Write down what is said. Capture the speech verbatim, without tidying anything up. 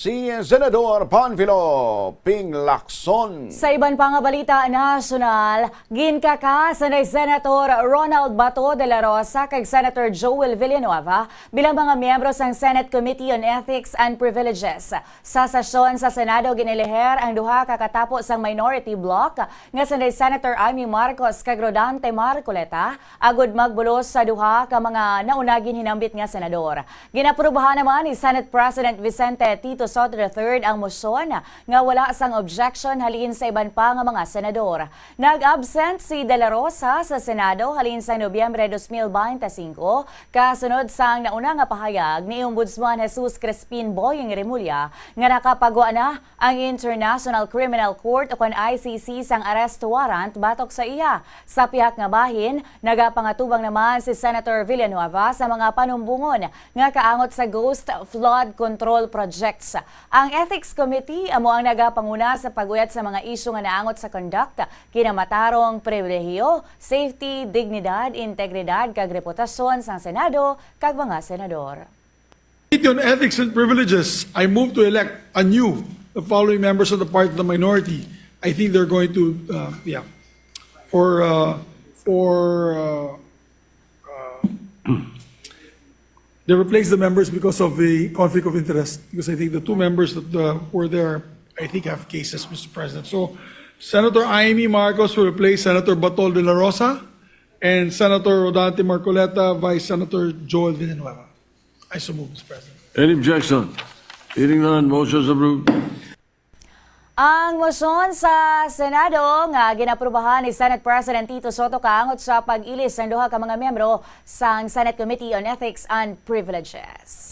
si Senador Panfilo Ping Lacson. Sa iban pa nga balita nasyonal, ginkaka ni Senator Ronald Bato de la Rosa kag Senator Joel Villanueva bilang mga miyembro sang Senate Committee on Ethics and Privileges. Sa sesyon sa Senado, giniliher ang duha ka katapo sang minority bloc nga si Senator Imee Marcos kag Rodante Marcoleta agud magbulos sa duha ka mga nauna ginhinambit nga senador. Ginaprubahan naman ni Senate President Vicente Tito Soto the third ang mosyon nga wala sang objection halin sa iban pa nga mga senador. Nag-absent si De La Rosa sa Senado halin sa Nobyembre dos mil bente singko, kasunod sang nauna nga pahayag ni Ombudsman Jesus Crispin Boying Remulla nga nakapagwa na ang International Criminal Court, o kon I C C, sang arrest warrant batok sa iya. Sa pihak nga bahin, nagapangatubang naman si Senator Villanueva sa mga panumbongon nga kaangot sa ghost flood control projects. Ang Ethics Committee amo ang nagapanguna sa pag-uyat sa mga isyu nga naangot sa conduct, kinamatarong, pribilehiyo, safety, dignidad, integridad, kag reputasyon sang Senado kag mga senador. Committee on Ethics and Privileges, I move to elect anew the following members of the part of the minority. I think they're going to, uh, yeah, for, uh, for, uh, uh, they replaced the members because of the conflict of interest, because I think the two members that, uh, were there, I think, have cases, Mister President. So Senator Imee Marcos will replace Senator Batol de la Rosa, and Senator Rodante Marcoleta, Vice Senator Joel Villanueva. I so move, Mister President. Any objection? Hearing none, motion is approved. Ang mosyon sa Senado nga ginaprubahan ni Senate President Tito Soto kaangot sa pag-ilis sang duha ka mga miyembro sang Senate Committee on Ethics and Privileges.